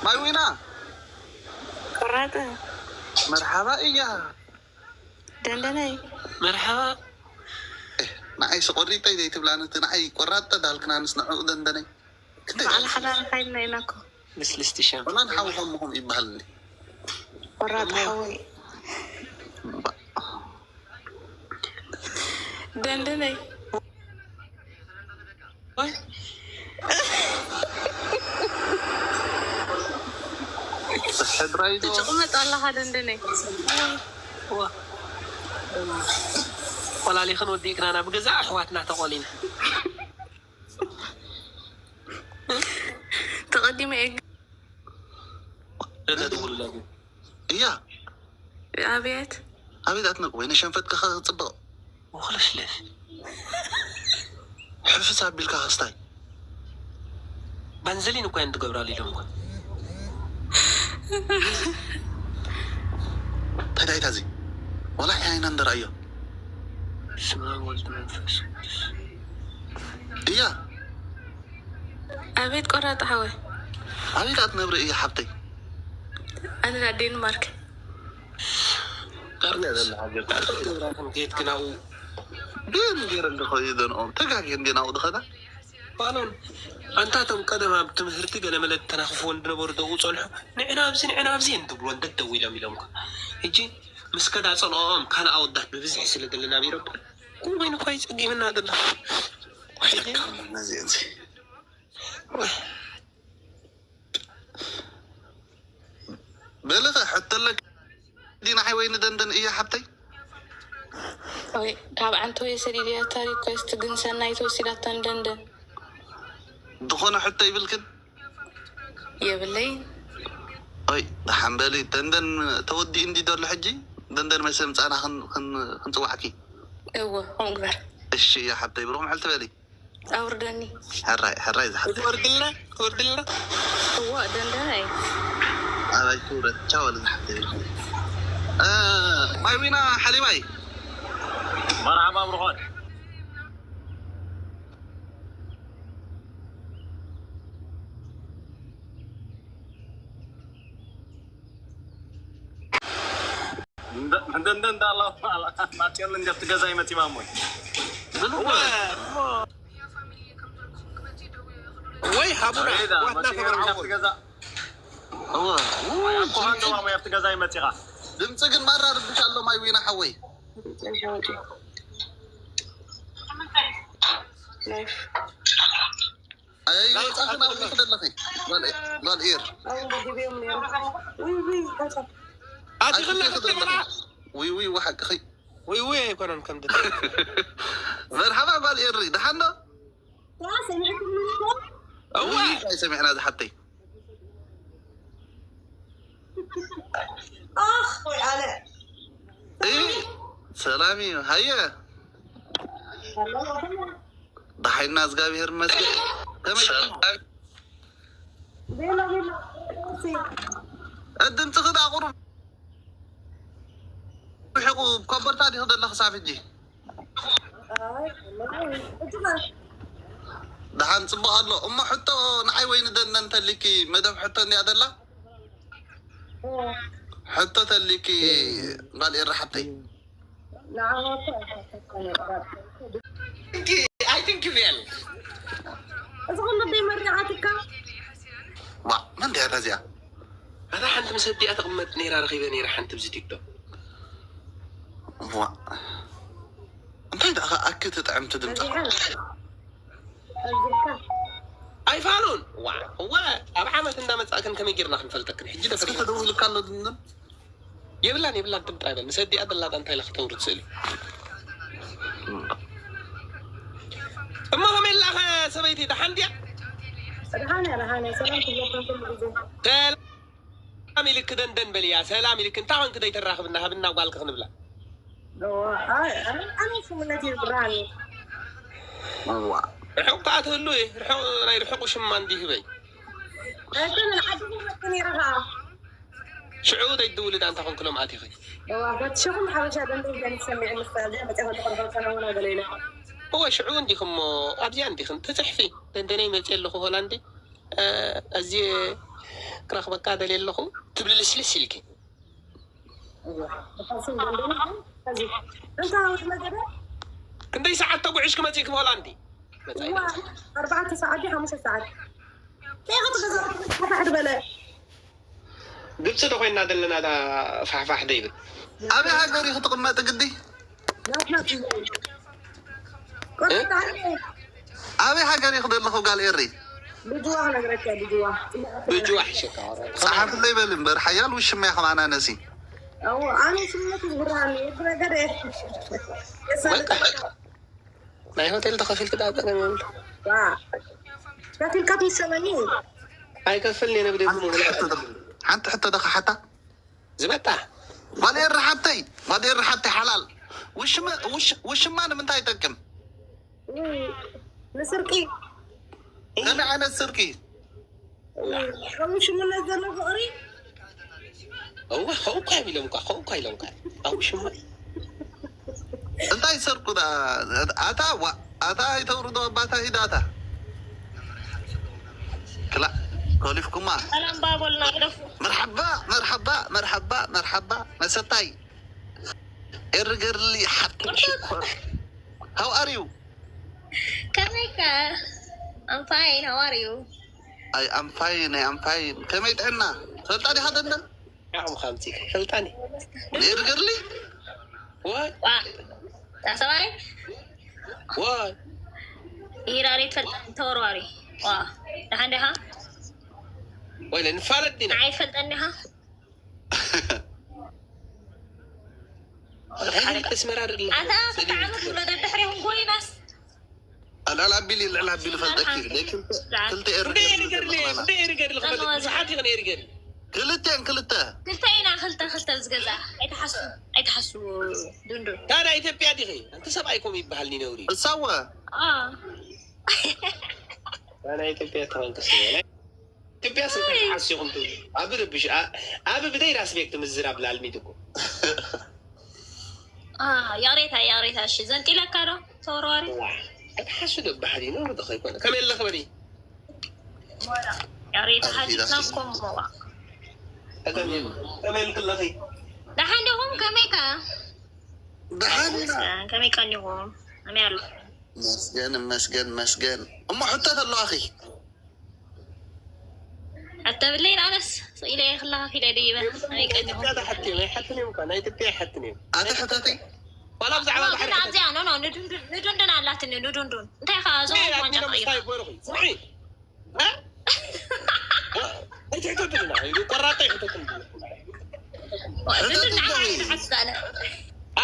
ማይ ዊና ቆራጥ መርሓባ እያ። ደንደነይ መርሓባ ንዓይ ስቆሪጠይ ዘይትብላ ነቲ ንዓይ ቆራጠ ዳልክናንስ ንዕኡ ደንደነይ ክንደይ በዓል ሓዳር ሓይልና ኢና እኮ። ልስልስቲ ሻም ወላ ንሓውኸምኹም ይበሃል እንዲ ቆራጥ ሓወይ ደንደነይ ሕድራይ ዶ ትጭቕመጥ ኣለኻ ደንደነይ። ቆላሊኽን ወዲእክናና ብገዛእ ኣሕዋትና ተቆሊና ተቐዲመ እየ ደተትውልላ ግን እያ ኣብየት ኣቤት ኣትነቅ ወይ ንሸንፈትካ ክፅብቕ ወክለሽለሽ ሕፍስ ኣቢልካ ክስታይ ባንዘሊን እኳ እዮም ትገብራሉ ኢሎም እኳ ተዳይታ እዚ ወላ ዓይና እንደረኣዮ ስመ ወልድ መንፈስ ቅዱስ እያ ኣቤት ቆራጥ ሓወይ ኣቤት ኣትነብሪ እያ ሓብተይ ኣነ ዳ ዴንማርክ ቀርኒያ ዘላ ሃገር ትግራትን ከየትክናኡ ግን ገይረ እንዲ ከይደንኦም ተጋጊ እንዲ ናብኡ ድኸዳ ባሎም ኣንታቶም ቀደም ኣብ ትምህርቲ ገለ መለ ተናኽፍዎ እንድነበሩ ደው ፀንሑ ንዕና ኣብዚ ንዕና ኣብዚ እዮም ትብልዎ ደደው ኢሎም ኢሎም ሕጂ ምስ ከዳ ፀልኦም ካልእ ኣወዳት ብብዝሒ ስለ ዘለና ቢሮም ኮይኑ ኳይ ፀጊምና ደላ ነዚአን በልኸ ሕተለክ ዲና ሓይ ወይ ንደንደን እያ ሓብተይ ወይ ካብ ዓንተወይ ሰዲድያ ታሪክ ኮስት ግን ሰናይ ተወሲዳቶ ንደንደን ዝኾነ ሕቶ ይብልክን የብለይ ኦይ ደሓን በሊ ደንደን ተወዲኡ እንዲ ዘሎ ሕጂ ደንደን መሰ ምፃና ክን- ክን- ክንፅዋዕኪ እወ ከምኡ ግበር እሺ እያ ሓብተይ ብሩኽ መዓልቲ በሊ ኣውርደኒ ሕራይ ሕራይ ዝሓብተይ ትወርድልና ትወርድልና እወ ደንደን ኣይ ኣባይ ክብረት ቻው ኣለ ዝሓብተይ ብሩኽ እ፣ ማይ ዊና ሓሊባይ መርሓባ ብርኾት እንደ እንደ እንደ አላ ማቴዎን እንደ ትገዛ ይመጽ ማሞይ ወይ ሃቡና ሬዳ ዋትና መጽ ከመርዓዎ ትገዛ እወ ኮሃን ማሞይ ትገዛ ይመጽ ኢኻ ድምፂ ግን ማራ ርብሽ ኣሎ ማይ ዊና ሓወይ ኣይወፃኽን ኣብ ሪኽ ደለኺ ጓል ኤር ኣቲኽላ ውይ ውይ ወሓቅኺ ወይ ወይ ኣይኮነን ከም መርሓባ ጓል ኤሪ ደሓን ዶ እዋ ውይ እንታይ ሰሚዕና ዝሓተይ ኣኽ ወይ ኣነ እይ ሰላም እዩ ሃየ ደሓይና እግዚኣብሔር ይመስገን ከመይ ቤላ ቤላ እሲ ድምፅኺ ዳ ቁሩብ ርሒቑ ኮበርታ ዲኺ ዘለኺ ሳብ ሕጂ ኣይ ኣይ እጅማ ደሓን ፅቡቅ ኣሎ እሞ ሕቶ ንዓይ ወይ ንደንደን ተሊኪ መደብ ሕቶ እንዲያ ዘላ ሕቶ ተሊኪ ጓል ኤረ ሓተይ ንዓወቱ I think well እዚ ኩሉ ደይ መርዓትካ ዋ መን ድያ እዚኣ ኣታ ሓንቲ ምስ ኣዲኣ ተቕመጥ ነይራ ረኺበ ነይረ ሓንቲ ብዚ ቲክቶክ ዋ እንታይ ደኣ ኣኪ ትጥዕምቲ ድምፂ ነዚሓን ነዚሕካ ኣይፋሉን ዋ እወ ኣብ ዓመት እንዳመፃእክን ከመይ ጌርና ክንፈልጠክን ሕጂ እስኪ ደፈ ተደውልካ ኣሎ ድንድን የብላን የብላን ትም ጥራይ በል ምስ ኣዲኣ ደላታ እንታይ ኢላ ክተውርድ ስእሊ እሞ ከመይ ኣላኸ ሰበይቲ ደሓን ድያ ድሓን እያ ድሓን እያ ሰላም ትብለኩም ኩሉ ግዜ ሰላም ኢልክ ደንደን በልያ ሰላም ኢልክ እንታይ ኮንክ ዘይተራኽብና ሃብና ጓልክ ክንብላ ኣነ ሽሙነት ይብርሃኒ እዋ ርሑቕ ከዓ ትህሉ እየ ርሑቕ ናይ ርሑቕ ሽማ እንዲ ህበይ ኣይኮነን ዓዲ መጥኩ ነይረ ከዓ ሽዑ ዘይትድውሊ ዳ እንታይ ኮንክሎም ኣቲኺ ፈትሸኹም ሓበሻ ደንደን ሰሚዐ ምስ መፅኣ ተቆርቆርካ ነውና ገለ ኢለ እወ ሽዑ እንዲኹሞ ኣብዚኣ እንዲኽን ትፅሕፊ ደንደነይ መፅእ ኣለኹ ሆላንዲ እዚ ክረኽበካ ደልየ ኣለኹ ትብሊ ልስልስ ኢልኪ። ክንደይ ሰዓት ተጉዒዝኪ መፂእኪ ሆላንዲ? ኣርባዕተ ሰዓት ሓሙሽተ ሰዓት ፋሕድ በለ። ግብፂ ዶ ኮይና ዘለና ፋሕፋሕ ደይብል? ኣበይ ሃገር እዩ ክትቕመጥ ግዲ? ኣበይ ሃገር እዩ ክደለኹ ጋል ኤሪ? ብጅዋ ክነግረካ ብጅዋ ብጅዋ ሕሸካ ፀሓፍለይ በል እምበር ሓያል ውሽማ ኢኹም ኣናነሲ። ኣነ ሽመት ዝብርሃኒ ነገር ናይ ሆቴል ተኸፊልክ ዳ ፀገም የብሉ። ከፊልካ ትሰለኒ ኣይከፍልን የነብደ ሓንቲ ሕቶ ደኻ ሓታ ዝመጣ ጓል ኤሪ ሓብተይ ጓል ኤሪ ሓብተይ ሓላል ውሽማ ንምንታይ ይጠቅም? ንስርቂ ከመይ ዓይነት ስርቂ? ከምሽምነት ዘሎ ፍቅሪ እዋ ከው እኳ ኢሎም እኳ ከው እኳ ኢሎም እኳ ኣብ ሽሙ እንታይ ሰርቁ ኣታ ዋ ኣታ ኣይተውርዶ ኣባታ ሂዳታ ክላ ኮሊፍኩማ ሰላም ባቦልና ግደፉ። መርሓባ መርሓባ መርሓባ መርሓባ መሰታይ ኤርገርሊ ሓቂ ሽኮር how are you ከመይካ? I'm fine, how are you? I am fine, I am fine. ከመይ ጥዕና? ፈልጣ ዲኻ ደንደን? ንዓኹም ከምፂ ፈልጣኒ ንኤርገርሊ ዋይ ዋ ዳሰባይ ዋይ ይራሪ ትፈልጣ ተወርዋሪ ዋ ደሓን ዲኻ? ወይለ ንፋለጥ ዲና ንዓይ ትፈልጠኒ ዲኻ? እንታይ ኢልክ ኣስመራ ደለ ኣታ ክልተ ዓመት ዝብሎ ደድሕሪኹም ኮይናስ ኣልዕል ኣቢሉ ልዕል ኣቢሉ ፈልጠኪ ክልተ ኤር እንደ ኤርገርሊ እንደ ኤርገርሊ ክፈልጥ ብዙሓት ይኽን ኤርገርሊ ክልተ ክልተ ክልተ ኢና ክልተ ክልተ ዝገዛ ኣይትሓሱ ኣይትሓሱ ዱንዱን ታዲያ ኢትዮጵያ ዲኺ ኣንቲ ሰብኣይ ኮም ይበሃል ኒነውሪ እሳወ ኣ ናይ ኢትዮጵያ ተኸንክስ ኢትዮጵያ ስንታይ ሓሲኹም ትብሉ ኣብ ርብሽ ኣብ ብደይ ራስቤክ ትምዝራብ ላልሚት እኮ ኣ ያሬታ ያሬታ እሺ ዘንጢለካ ዶ ተወርዋሪ እቲ ሓሱ ዶ ባህሪ ነው ዶ ከይኮነ ከመይ ኣለኽ በሊ ያሬታ ሓቲትና ኮሞዋ ከመይ ከመይ ኣለኺ ደሓን ዲኹም ከመይ ከ ደሓን ኢና ከመይ ቀኒኹም ከመይ ኣሎ መስገን መስገን መስገን እሞ ሕቶት ኣለዋኺ ኣተብለይ ኣነስ ስኢለ ክላኻፊለ ድይበ ከመይ ቀኒኹም ተሓትዮም ኣይሓትን እዮም እኳ ናይ ኢትዮጵያ ኣይሓትን እዮም ኣቲ ሕተቲ ዋላ ብዛዕባ ባሕሪ ግን ኣብዚኣ ኖ ኖ ንዱንዱን ኣላትኒ ንዱንዱን እንታይ ከዓ ዞም ዋንጫ እንታይ ቀይሩ ይበልኹ ስምዒ ኣይትሕተትልና ቆራጣ ይሕተትልና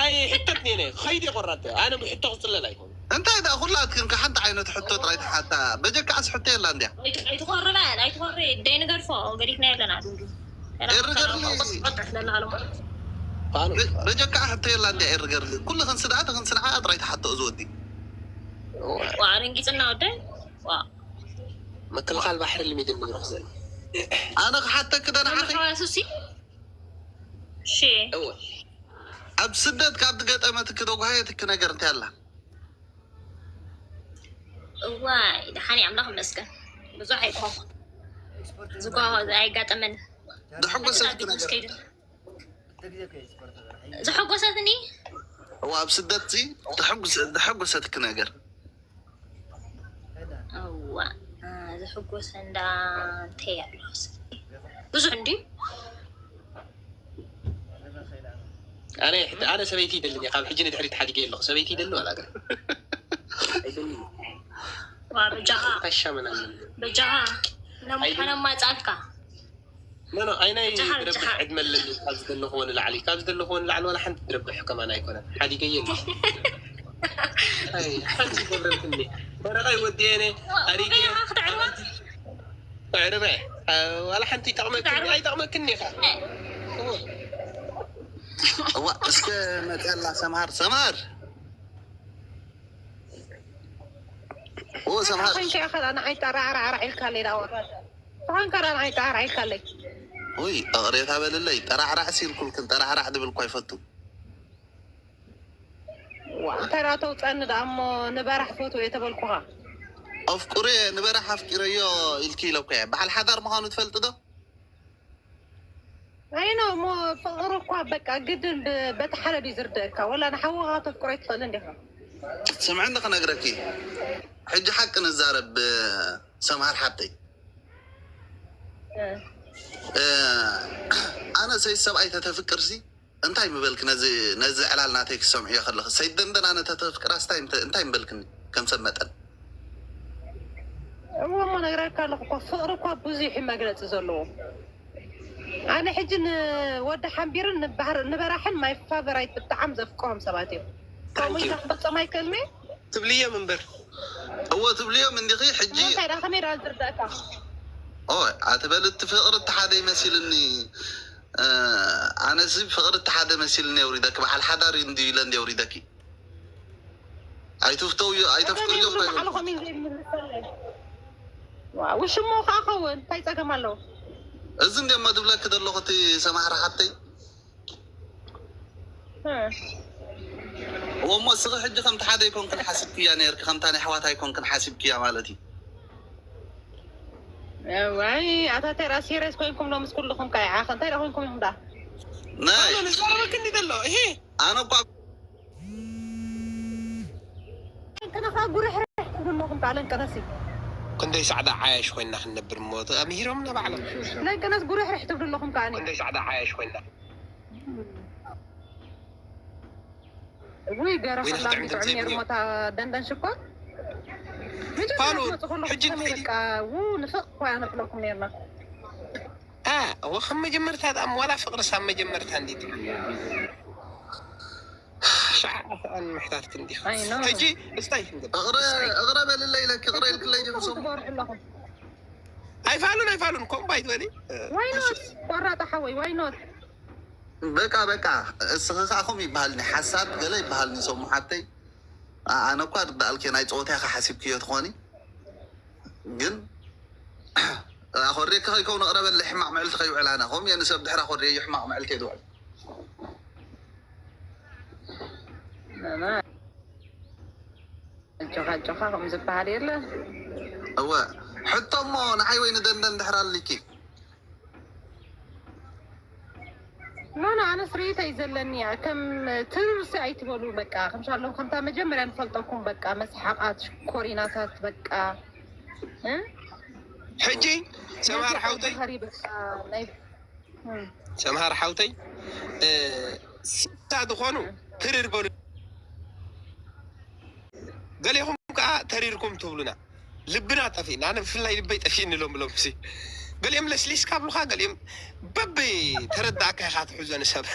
ኣይሕተትኒ ነ ኸይድ ቆራጣ ኣነ ብሕቶ ክፅለል ኣይኮኑ እንታይ ዳ ኩላትክን ከሓንቲ ዓይነት ሕቶ ጥራይ ተሓታ በጀካዓስ ሕቶ የላ እንድያ ኣይትኾሪ በል ኣይትኾሪ ደይንገድፎ ገዲፍና የለና ዱንዱን ኤርገርሊ በጀካ ሕቶ የላ እንድያ ኤርገርሊ ኩልኽን ስድኣትኽን ስንዓ ጥራይ ተሓቶ እዚ ወዲ ዋ ደንጊፅና ወደ ዋ ምክልኻል ባሕሪ ልሚድ እንግርክ ዘል ኣነ ክሓተክ ደናሓኺ መሓዋሱሲ ሺ እወ ኣብ ስደት ካብ ዝገጠመትክ ተጓሃየትክ ነገር እንታይ ኣላ እዋይ ደሓን ኣምላኽ ይመስገን ብዙሕ ኣይኮኹ ዝጓ ኣይጋጠመን ዘሐጎሰትክ ነገር ከይዱ ዘሐጎሰትኒ እዋ ኣብ ስደት ዘሐጎሰትክ ነገር እዋ ዘሐጎሰ እንዳ እንተይ ኣሎ ብዙሕ እንዲ ኣነ ኣነ ሰበይቲ ይደልን ካብ ሕጂ ንድሕሪት ሓዲገ ኣለኹ ሰበይቲ ይደሊ ዋላ ግን ዋ በጃኻ ታሻ ምናምን በጃኻ ነማፃልካ ኖ ኖ ኣይናይ ዝረብሕ ዕድመ ኣለኒ ካብ ዝደለኽዎ ንላዕሊ ካብ ዝደለኽዎ ንላዕሊ ዋላ ሓንቲ ዝረብሕ ከማን ኣይኮነን ሓዲገየ ኣለኹ ሓንቲ ገብረልክኒ ወረቐይ ወዲየነ ኣሪገ ክትዕርባ ዕርበ ዋላ ሓንቲ ይጠቕመክኒ ኣይጠቕመክኒ ኢኻ እዋ እስከ መፅኣላ ሰምሃር ሰምሃር እዎ ሰምሃር ኮንካ ኢኻ ንዓይ ጠራዕራዕራዕ ኢልካለይ ዳዋ ኮንካ ንዓይ ጠራዕራዕ ኢልካለይ ውይ እቕሬታ በልለይ ጠራዕራዕ ሲልኩልክን ጠራዕራዕ ድብል እኳ ይፈቱ ዋ እንታይ ዳ ተውፀኒ ደኣ እሞ ንበራሕ ፈትዎ እየ ተበልኩኻ ኣፍቁሬ ንበራሕ ኣፍቂረዮ ኢልኪ ኢለኳ እየ። በዓል ሓዳር ምዃኑ ትፈልጢ ዶ? ኣይ ነው እሞ ፍቕሪ እኳ በቃ ግድን ብ- በቲ ሓደ ድዩ ዝርደእካ? ወላ ንሓወኻ ተፍቅሮ ኣይትኽእልን ዲኻ? ስምዕኒ ክነግረኪ፣ ሕጂ ሓቂ ንዛረብ። ሰምሃር ሓብተይ፣ ኣነ ሰይ ሰብኣይ ተተፍቅርሲ እንታይ ምበልክ? ነዚ ነዚ ዕላል ናተይ ክሰምዕዮ ከለኺ፣ ሰይ ደንደን ኣነ ተተፍቅራስ እንታይ ምተ- እንታይ ምበልክኒ? ከም ሰብ መጠን እዎ እሞ ነግረካ ኣለኹ እኮ ፍቕሪ እኳ ብዙሕ እዩ መግለፂ ዘለዎ። ኣነ ሕጂ ንወዲ ሓምቢርን ንባህር ንበራሕን ማይ ፋቨራይት ብጣዕሚ ዘፍቅሮም ሰባት እዮም። ከምኡ ኢልካ ክፈፀም ኣይክእልኒ። ትብልዮም እምበር እዎ ትብልዮም እንዲኺ። ሕጂ እንታይ ደኣ ከመይ ደኣ ዝርዳእካ? ኦ ኣትበል፣ እቲ ፍቕሪ እቲ ሓደ ይመሲልኒ። ኣነዚ ፍቕሪ እቲ ሓደ መሲልኒ የውሪደኪ። በዓል ሓዳር እዩ እንዲ ኢለ እንዲ የውሪደኪ። ኣይትፍተው፣ ኣይተፍቅርዮ። ባዕሉ ከመይ ዘይምልሰለይ? ውሽሞ ከዓ ኸውን እንታይ ፀገም ኣለዎ? እዚ እንዲሞ ዝብለኪ ዘለኹ እቲ ሰማሕሪ ሓተይ። እሞ እስኺ ሕጂ ከምቲ ሓደ ኣይኮንክን ሓሲብክያ ነርኪ፣ ከምታ ናይ ኣሕዋት ኣይኮንክን ሓሲብክያ ማለት እዩ። ዋይ ኣታ ተራ ሲሪየስ ኮይንኩም ሎምስ ኩልኹም ከዓ ይዓኸ እንታይ ዳ ኮይንኩም ኢኹም ዳ? ናይ ንዛረበክ እንዲ ዘሎ ይሄ ኣነ እኳ ከነኻ ጉርሕርሕ ትብሉ ኣለኹም ከዓ ለንቀነሲ ክንደይ ጻዕዳ ዓያሽ ኮይና ክንነብር እሞ ምሂሮምና ባዕሎም። ለንቀነስ ጉርሕርሕ ትብሉ ኣለኹም ከዓ ክንደይ ጻዕዳ ዓያሽ ኮይና ውይ ገረኸላ ጥዕሚ ጥዑም ድምፂ ነይሩ የብልዮ። ሞታ ደንደን ሽኮር ፋኑ፣ መፅእ ከለኹ ሕጂ ከመይ እንታይ በቃ ው ንፍቕ እኳ ነብለኩም ነርና። አ እወ ከም መጀመርታ ጣም ዋላ ፍቅርስ ኣብ መጀመርታ እንዴት ሻዕን ምሕታት ክንዲ ኣይ ነው ሕጂ እስታይ ክንገብ እቕረ እቕረ በልለ ኢለኪ፣ እቕረ ኢልክለይ ዲኹም ሰሙ ትበርሑ ኣለኹም። ኣይፋሉን ኣይፋሉን ኮምባይት በሊ ዋይ ኖት ቆራጣ ሓወይ ዋይ ኖት በቃ በቃ፣ እስኺ ከዓ ከምኡ ይበሃልኒ፣ ሓሳድ ገለ ይበሃልኒ። ሰሙ ሓተይ፣ ኣ- ኣነ እኳ ርዳእልኪ ናይ ፀወታ ኢኻ ሓሲብክዮ ትኾኒ፣ ግን ኣኾሪካ ከይከውን እቕረበለይ። ሕማቕ መዕልቲ ከይውዕል ኣነ ከምኡ እየ ንሰብ ድሕር ኣኾሪየዮ ሕማቕ መዕልቲ እየ ዝውዕል። ኣጆኻ ኣጆኻ ከም ዝበሃል የለ። እወ፣ ሕቶ እሞ ንዓይ ወይ ንደንደን ድሕር ኣልኪ? ኖ ኖ ኣነስ ርእይቶ እዩ ዘለኒ እያ። ከም ትርርሲ ኣይትበሉ በቃ ከም ሻሎም ከምታ መጀመርያ ንፈልጠኩም በቃ መስሓቓት ሽኮሪናታት በቃ እ? ሕጂ ሰምሃር ሓውተይ ባህሪ በቃ ናይ እ። ሰምሃር ሓውተይ እ፣ ስታ ዝኾኑ ትርር በሉ። ገሌኹም ከዓ ተሪርኩም ትብሉና። ልብና ጠፊእና፣ ኣነ ብፍላይ ልበይ ጠፊእኒ ሎም ሎም ሲ ገሊኦም ለስሊስካ ብሉካ፣ ገሊኦም በብ ተረዳእካ ኢኻ ትሕዞ ንሰብ።